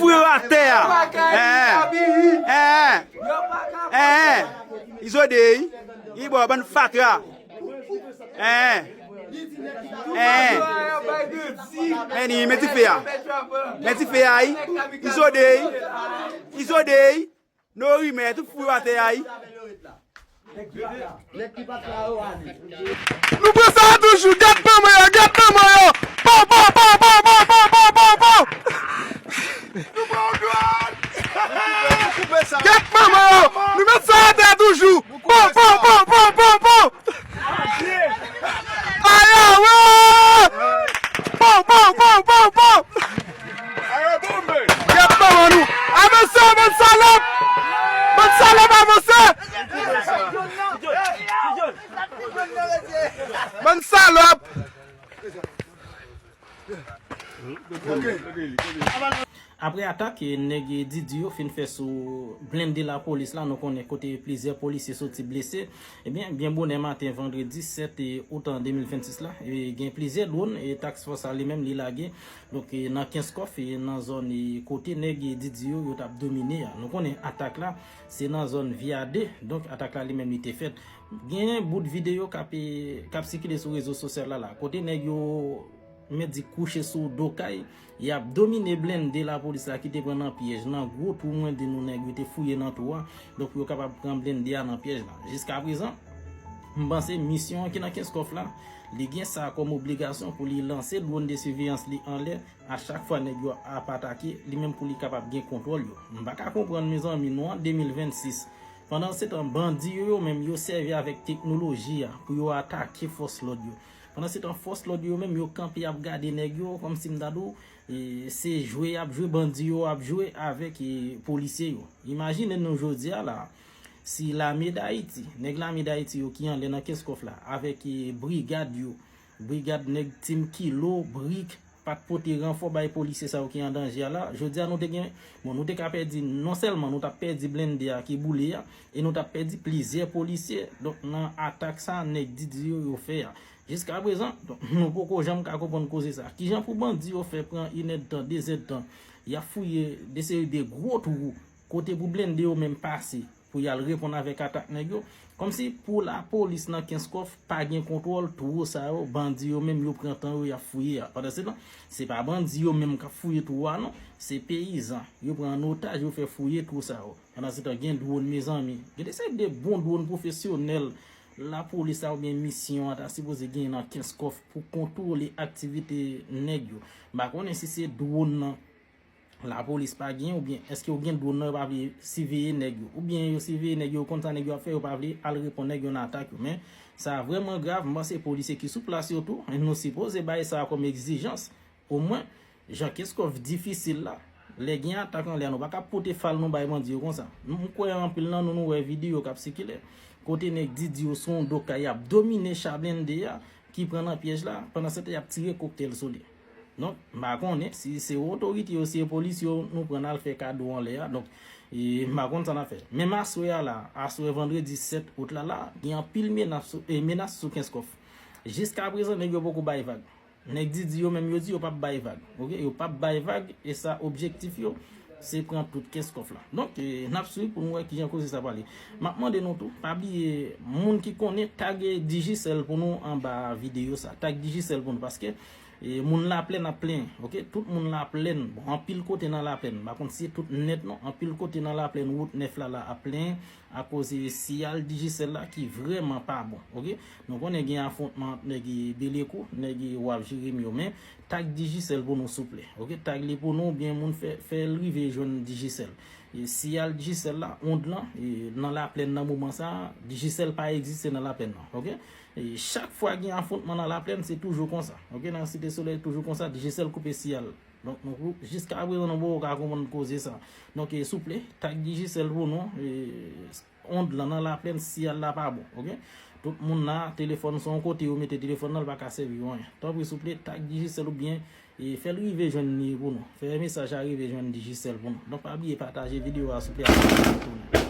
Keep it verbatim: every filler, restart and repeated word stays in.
Foure yo atè a. Hein. Hein. Hein. Izo dey. Ibo bann fatra. Hein. Hein. Meni, men ti fe a. Men ti fe a, wi. Izo dey. Izo dey. No rimè, tout foure yo atè a, wi. Nou pran sa toujou, gad manman yo, gad manman yo. Pow, pow, pow. Gad manman yo, nou met sa atè toujou. Pow, pow, pow. Aya, wè! Pow, pow, pow, pow, pow. Gad manman nou. Avanse, bann salòp. Bann salòp, avanse. Bann salòp. Apre atak nèg Didi yo fin fè sou blende lapolis la, nou konnen kote plizyè polisye soti blese. Ebyen, byen bonè maten vandredi sèt out de mil vennsis la, e gen plizyè dwòn e task fòs la li menm li lage. Donk, e nan Kenskòf, e nan zòn e kote nèg Didi yo, yo t ap domine a. Nou konnen atak la, se nan zòn Via de, donk atak la li menm li te fèt. Gen bout videyo k ap, e, k ap sikile sou rezo sosyal la la, kote nèg yo mèt di kouche sou do kay, y ap domine blende lapolis la ki te pran nan pyèj, nan gwo twou mwen di nou nèg yo te fouye nan twou a. Donk, pou yo kapab pran blende a nan pyèj la. Jiskaprezan, m panse misyon an ki nan Kenskòf la, li gen sa kòm obligasyon pou li lanse dwòn de siveyans li anlè a chak fwa nèg yo ap atake, li menm pou li kapab gen kontwòl yo. M pa ka konprann, mezanmi, nou an de mil vennsis. Pandan se tan, bandi yo, yo menm, yo sèvi avèk teknoloji a pou yo atake fòs lòd yo. Pandan se tan, fòs lòd yo menm, yo kanpe ap gade nèg yo, kòmsi m ta di w, e, se jwe y ap jwe, bandi yo ap jwe avèk, e, polisye yo. Imajine nou jodi a la, si Lame Dayiti, nèg Lame Dayiti yo ki anlè nan Kenskòf la, avèk, e, brigad yo, brigad nèg Team Kilo, Brik, pa t pote ranfò bay polisye sa yo ki an danje a la, jodi a nou te gen, bon, nou te ka pèdi, non sèlman nou t ap pèdi blende a ki boule a, e nou t ap pèdi plizyè polisye. Donk, nan atak sa nèg Didi yo, yo fè a. Jiskaprezan, donk, nou poko janm ka konprann koze sa. Kijan pou bandi yo fè pran inèdtan, dezèdtan, y ap fouye de seri de gwo twou, kote pou blende yo menm pase, pou y al reponn avèk atak nèg yo. Kòmsi pou lapolis nan Kenskòf pa gen kontwòl twou sa yo, bandi yo menm yo pran tan yo, y ap fouye a. Pandan se tan, se pa bandi yo menm k ap fouye twou a non, se peyizan. Yo pran an otaj, yo fè fouye twou sa yo. Pandan se tan, gen dwòn, mezanmi. Gen de seri de bon dwòn pwofesyonèl lapolis la oubyen misyon an ta sipoze gen nan Kenskòf pou kontwole aktivite nèg yo. M pa konnen si se dwòn nan lapolis pa gen, oubyen èske yo gen dwòn nan, yo pa vle siveye nèg yo, oubyen yo siveye nèg yo, yo konn sa nèg yo ap fè, yo pa vle al reponn nèg yo nan atak yo. Men sa vrèman grav, m panse polisye ki sou plas yo tou, nou sipoze bay sa kòm egzijans. Omwen, jan Kenskòf difisil la, lè gen atak anlè a, nou pa ka pote fal nou bay bandi yo konsa. M kwè anpil nan nou, nou wè videyo k ap sikile, kote nèg Didi yo sou yon do kay ap domine cha blende a ki pran nan pyèj la, pandan se tan y ap tire koktèl sou li. Donk, m pa konnen si se otorite yo, si se polis yo, nou pran n al fè kado anlè a. Donk, e, m pa konn sa n ap fè. Menm aswè a la, aswè vandredi sèt out la la, gen anpil menas sou, e, menas sou Kenskòf. Jiskaprezan, nèg yo poko bay vag. Nèg Didi yo menm yo di yo p ap bay vag. Oke, yo p ap bay vag, e sa objektif yo, se pran tout Kenskòf la. Donk, e, n ap swiv pou n wè kijan koze sa prale. M ap mande nou tou, pa bliye, moun ki konnen, tag Digicel pou nou anba videyo sa. Tag Digicel pou nou, paske, e, moun Laplèn ap plenyen, oke? Tout moun Laplèn, bon, anpil kote nan Laplèn, m pa konn si tout nèt non, anpil kote nan Laplèn, wout nèf la la ap plenyen, akoz, e, siyal Digicel la ki vrèman pa bon, oke? Nou konnen gen afwontman ant nèg Belekou, nèg Waf Jeremi yo, men tag Digicel pou nou souple, oke? Tag li pou nou, oubyen moun fè, fè l rive jwenn Digicel. E, siyal Digicel la, ond lan, e, nan Laplèn nan moman sa, Digicel pa egziste nan Laplèn nan, oke? E chak fwa gen afwontman nan Laplèn, se toujou konsa, oke? Nan Site Solèy, toujou konsa, Digicel koupe siyal. Donk, nou, jiskaprezan, nou poko ka konprann koze sa. Donk, e, souple, tag Digicel pou nou, e, ond lan nan Laplèn, siyal la pa bon, oke? Tout moun la, telefòn se yon kote yo mete telefòn nan, l pa ka sèvi yo anyen. Tanpri, souple, tag Digicel oubyen, e, fè l rive jwenn li pou nou. Fè mesaj la rive jwenn Digicel pou nou. Donk, pa bliye pataje videyo a, souple, ak zanmi nou.